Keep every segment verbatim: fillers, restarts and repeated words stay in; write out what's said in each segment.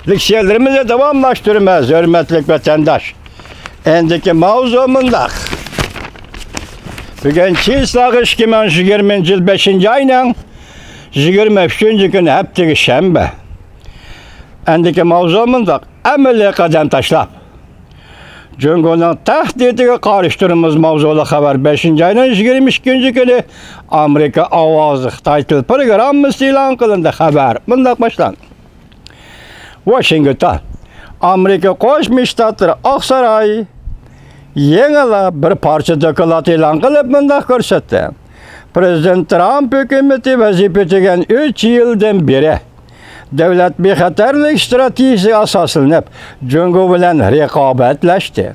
لېكسىيەلىرىمىزنى داۋاملاشتۇرىمىز، ھۆرمەتلىك ۋەتەنداش. ئەندىكى ماۋزۇ مۇنداق. بۈگۈن چىسلاغ ئىككى مىڭ يىگىرمىنچى يىل بەشىنچى ئاينىڭ يىگىرمە ئۈچىنچى كۈنى، ھەپتىگە شەنبە. ئەندىكى ماۋزۇ مۇنداق. ئەمەلىي قەدەم تاشلاپ، جۇڭگونىڭ تەھدىتىگە قارشى تۇرىمىز ماۋزۇلۇق خەۋەر. بەشىنچى ئاينىڭ يىگىرمە ئىككىنچى كۈنى ئامېرىكا ئاۋازى خىتاي تىل پروگراممىسى ئېلان قىلىندى. خەۋەر مۇنداق باشلاندى. ۋاشىنگتون. ئامېرىكا قوشما شتاتلىرى ئاقساراي يېڭىلا بىر پارچە دوكلات ئېلان قىلىپ مۇنداق كۆرسەتتى. پرېزىدېنت ترامپ ھۆكۈمىتى ۋەزىپە ئۆتىگەن ئۈچ يىلدىن بېرى دۆلەت بىخەتەرلىك ئىستراتېگىيىسىگە ئاساسلىنىپ، جۇڭگو بىلەن رىقابەتلەشتى.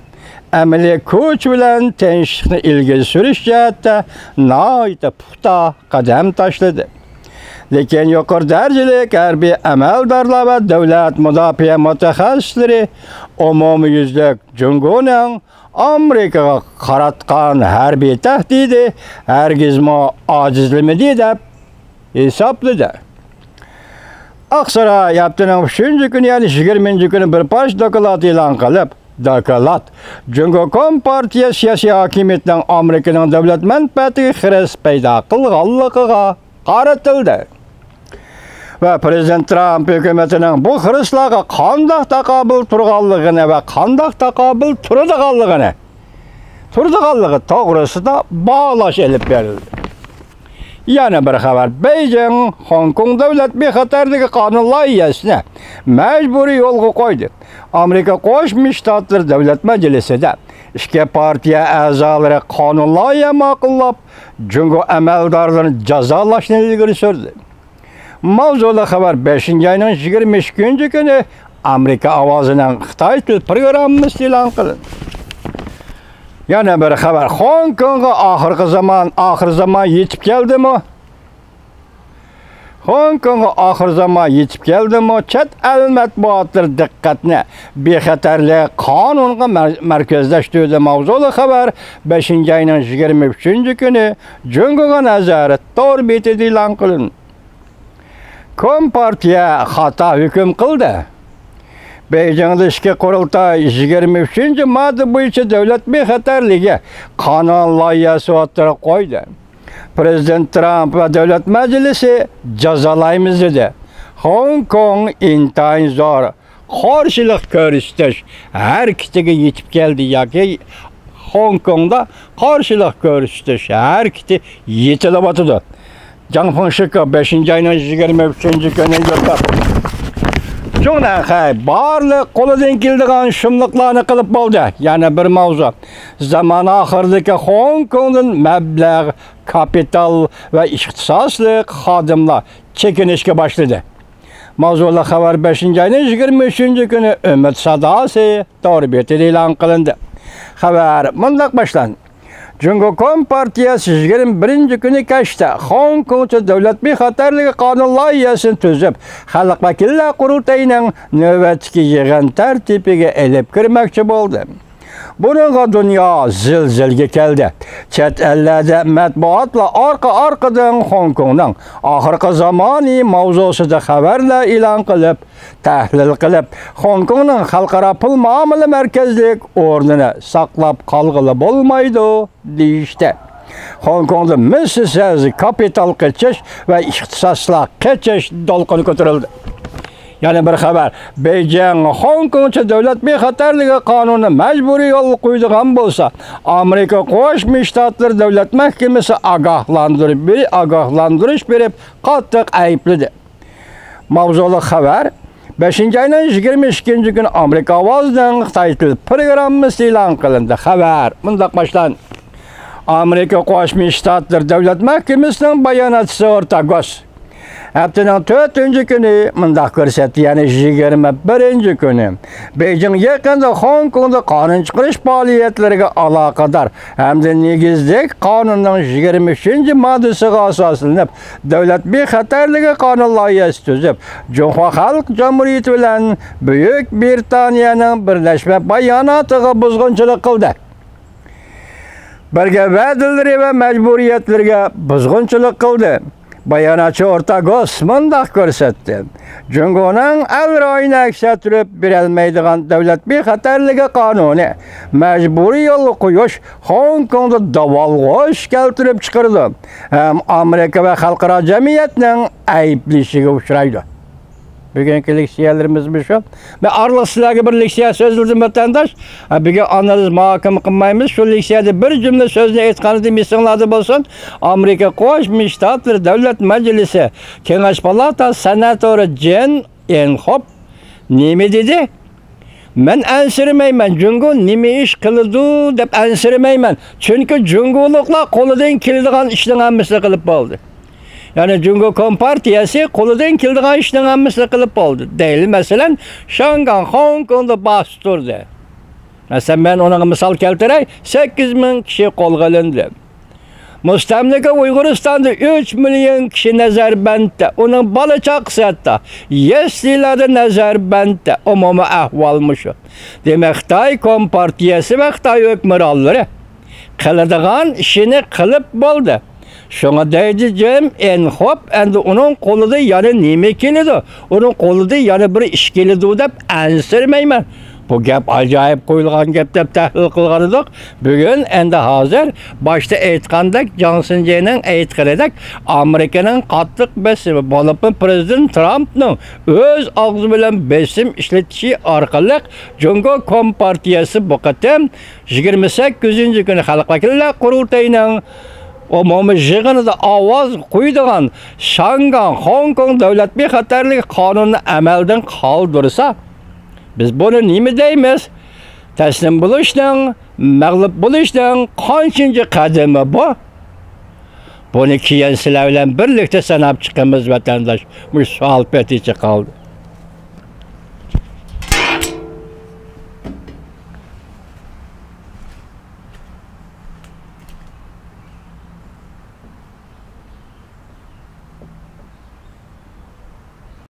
ئەمەلىي كۈچ بىلەن تىنچلىقنى ئىلگىرى سۈرۈش جەھەتتە ناھايىتى پۇختا قەدەم تاشلىدى. لېكىن يۇقىرى دەرىجىلىك ھەربىي ئەمەلدارلار ۋە دۆلەت مۇداپىئە مۇتەخەسسىسلىرى ئومۇميۈزلۈك جۇڭگونىڭ ئامېرىكىغا قاراتقان ھەربىي تەھدىتى ھەرگىزمۇ ئاجىزلىمىدى دەپ ھېسابلىدى. ئاقساراي ھەپتىنىڭ ئۈچىنچى كۈنى، يەنى يىگىرمىنچى كۈنى بىر پارچە دوكلات ئېلان قىلىپ، دوكلات جۇڭگو كومپارتىيە سىياسىي ھاكىمىيىتىنىڭ ئامېرىكىنىڭ دۆلەت مەنپەئەتىگە خىرىس پەيدا قىلغانلىقىغا قارىتىلدى ۋە پرېزىدېنت ترامپ ھۆكۈمىتىنىڭ بۇ خىرىسلارغا قانداق تاقابىل تۇرغانلىقىنى ۋە قانداق تاقابىل تۇرىدىغانلىقىنى، تۇرىدىغانلىقى توغرىسىدا باھالاش ئېلىپ بېرىلدى. يەنە بىر خەۋەر. بېيجىڭ خوڭكوڭ دۆلەت بىخەتەرلىكى قانۇن لايىھەسىنى مەجبۇرىي يولغا قويدى. ئامېرىكا قوشما شتاتلىرى دۆلەت مەجلىسىدە ئىككى پارتىيە ئەزالىرى قانۇن لايىھە ماقۇللاپ، جۇڭگو ئەمەلدارلىرىنى جازالاشنى ئىلگىرى سۈردى. ماۋزۇلۇق خەۋەر. بەشىنچى ئاينىڭ يىگىرمە ئىككىنچى كۈنى ئامېرىكا ئاۋازىنىڭ خىتاي تىل پروگراممىسى ئېلان قىلىندى. يەنە بىر خەۋەر. خوڭكوڭغا ئاخىرقى زامان، ئاخىر زامان يېتىپ كەلدىمۇ؟ خوڭكوڭغا ئاخىر زامان يېتىپ كەلدىمۇ؟ چەت ئەل مەتبۇئاتلىرى دىققەتنى بىخەتەرلىك قانۇنىغا مەر-، مەركەزلەشتۈردى. ماۋزۇلۇق خەۋەر. بەشىنچى ئاينىڭ يىگىرمە ئۈچىنچى كۈنى جۇڭگوغا نەزەر تور بېتىدە ئېلان قىلىندى. كومپارتىيە خاتا ھۆكۈم قىلدى. بېيجىڭدا ئىچكى قۇرۇلتاي يىگىرمە ئۈچىنچى ماددا بويىچە دۆلەت بىخەتەرلىكى قانۇن لايىھەسى ئوتتۇرىغا قويدى. پرېزىدېنت ترامپ ۋە دۆلەت مەجلىسى جازالايمىز دېدى. خوڭكوڭ ئىنتايىن زور قارشىلىق كۆرسىتىش ھەرىكىتىگە يېتىپ كەلدى ياكى خوڭكوڭدا قارشىلىق كۆرسىتىش ھەرىكىتى يېتىلىۋاتىدۇ. جاڭ فېڭشىكې بەشىنچى ئاينىڭ يىگىرمە ئۈچىنچى كۈنى يوللاپ، جۇڭنەنخەي بارلىق قولىدىن كېلىدىغان شۇملۇقلارنى قىلىپ بولدى. يەنە بىر ماۋزۇ. زامان ئاخىرىدىكى خوڭكوڭدىن مەبلەغ، كاپىتال ۋە ئىختىساسلىق خادىملار چېكىنىشكە باشلىدى. ماۋزۇلۇق خەۋەر. بەشىنچى ئاينىڭ يىگىرمە ئۈچىنچى كۈنى ئۈمىد ساداسى تور بېتىدە ئېلان قىلىندى. خەۋەر مۇنداق باشلاندى. جۇڭگو كومپارتىيەسى يىگىرمە بىرىنچى كۈنى كەچتە خوڭكوڭچە دۆلەت بىخەتەرلىكى قانۇن لايىھەسىنى تۈزۈپ، خەلق ۋەكىللەر قۇرۇلتىيىنىڭ نۆۋەتتىكى يىغىن تەرتىپىگە ئېلىپ كىرمەكچى بولدى. بۇنىڭغا دۇنيا زىلزىلىگە كەلدى. چەت ئەللەردە مەتبۇئاتلار ئارقا-ئارقىدىن خوڭكوڭنىڭ ئاخىرقى زامانى ماۋزۇسىدا خەۋەرلەر ئېلان قىلىپ، تەھلىل قىلىپ، خوڭكوڭنىڭ خەلقئارا پۇل مۇئامىلە مەركەزلىك ئورنىنى ساقلاپ قالغىلى بولمايدۇ، دېيىشتى. خوڭكوڭدا مىسسىسىز كاپىتال قېچىش ۋە ئىختىساسلار قېچىش دولقۇنى كۆتۈرۈلدى. يەنە بىر خەۋەر. بېيجىڭ خوڭكوڭچە دۆلەت بىخەتەرلىكى قانۇنىنى مەجبۇرىي يولغا قويىدىغان بولسا، ئامېرىكا قوشما شتاتلىرى دۆلەت مەھكىمىسى ئاگاھلاندۇرۇپ بېرى-، ئاگاھلاندۇرۇش بېرىپ، قاتتىق ئەيىبلىدى. ماۋزۇلۇق خەۋەر. بەشىنچى ئاينىڭ يىگىرمە ئىككىنچى كۈنى ئامېرىكا ئاۋازىنىڭ خىتاي تىل پروگراممىسى ئېلان قىلىندى. خەۋەر مۇنداق باشلاندى. ئامېرىكا قوشما شتاتلىرى دۆلەت مەھكىمىسىنىڭ باياناتچىسى ئورتا گوس ھەپتىنىڭ تۆتىنچى كۈنى مۇنداق كۆرسەتتى، يەنى يىگىرمە بىرىنچى كۈنى، بېيجىڭ يېقىندا خوڭكوڭدا قانۇن چىقىرىش پائالىيەتلىرىگە ئالاقىدار ھەمدە نېگىزلىك قانۇننىڭ يىگىرمە ئۈچىنچى ماددىسىغا ئاساسلىنىپ، دۆلەت بىخەتەرلىكى قانۇن لايىھەسى تۈزۈپ، جۇڭخۇا خەلق جۇمھۇرىيىتى بىلەن بۈيۈك بىرىتانىيەنىڭ بىرلەشمە باياناتىغا بۇزغۇنچىلىق قىلدى. بەرگەن ۋەدىلىرى ۋە مەجبۇرىيەتلىرىگە بۇزغۇنچىلىق قىلدى. باياناتچى ئورتا گوس مۇنداق كۆرسەتتى: جۇڭگونىڭ ئەل رايىنى ئەكس ئەتتۈرۈپ بېرەلمەيدىغان دۆلەت بىخەتەرلىكى قانۇنى، مەجبۇرىي يولغا قويۇش خوڭكوڭدا داۋالغۇش كەلتۈرۈپ چىقىرىدۇ ھەم ئامېرىكا ۋە خەلقئارا جەمئىيەتنىڭ ئەيىبلىشىگە ئۇچرايدۇ. بۈگۈنكى لېكسىيەلىرىمىز مۇشۇ. مەن ئارىلىق سىلەرگە بىر لېكسىيە سۆزلىدىم، ۋەتەنداش. ھە، بۈگۈن ئانالىز مۇھاكىمە قىلمايمىز. شۇ لېكسىيەدە بىر جۈملە سۆزنى ئېيتقانىدىم، ئېسىڭلاردا بولسۇن. ئامېرىكا قوشما شتاتلىرى دۆلەت مەجلىسى كېڭەش پالاتا سېناتورى جېن ئېنخوپ نېمە دېدى؟ مەن ئەنسىرىمەيمەن، جۇڭگو نېمە ئىش قىلىدۇ دەپ ئەنسىرىمەيمەن. چۈنكى جۇڭگولۇقلار قولىدىن كېلىدىغان ئىشنىڭ ھەممىسىنى قىلىپ بولدى. يەنى جۇڭگو كومپارتىيەسى قولىدىن كېلىدىغان ئىشنىڭ ھەممىسىنى قىلىپ بولدى. دەيلى، مەسىلەن، شياڭگاڭ، خوڭكوڭدا باستۇردى. مەسىلەن، مەن ئۇنىڭغا مىسال كەلتۈرەي، سەككىز مىڭ كىشى قولغا ئېلىندى. مۇستەملىكە ئۇيغۇرىستاندا ئۈچ مىليون كىشى نەزەربەندتە، ئۇنىڭ بالا چاقىسى ھەتتا يەسلىلەردە نەزەربەندتە. ئومۇمىي ئەھۋال مۇشۇ. دېمەك، خىتاي كومپارتىيەسى ۋە خىتاي ھۆكۈمرانلىرى قىلىدىغان ئىشىنى قىلىپ بولدى. شۇڭا دەيدۇ جېن ئېنخوپ، ئەمدى ئۇنىڭ قولىدا يەنە نېمە كېلىدۇ؟ ئۇنىڭ قولىدا يەنە بىر ئىش كېلىدۇ دەپ ئەنسىرىمەيمەن. بۇ گەپ ئاجايىپ قويۇلغان گەپ دەپ تەھلىل قىلغان ئىدۇق. بۈگۈن ئەمدى ھازىر باشتا ئېيتقاندەك، جاڭ سىنجېنىڭ ئېيتقىنىدەك، ئامېرىكىنىڭ قاتتىق بېسىمى، بولۇپمۇ پىرېزىدېنت ترامپنىڭ ئۆز ئاغزى بىلەن بېسىم ئىشلىتىشى ئارقىلىق جۇڭگو كومپارتىيەسى بۇ قېتىم يىگىرمە سەككىزىنچى كۈنى خەلق ۋەكىللەر قۇرۇلتىيىنىڭ ئومۇمىي يىغىنىدا ئاۋاز قويىدىغان شياڭگاڭ، خوڭكوڭ دۆلەت بىخەتەرلىكى قانۇنىنى ئەمەلدىن قالدۇرسا، بىز بۇنى نېمە دەيمىز؟ تەسلىم بولۇشنىڭ، مەغلۇپ بولۇشنىڭ قانچىنچى قەدىمى بۇ؟ بۇنى كېيىن سىلەر بىلەن بىرلىكتە ساناپ چىقىمىز، ۋەتەنداش. مۇشۇ سوئال پېتىچە قالدى.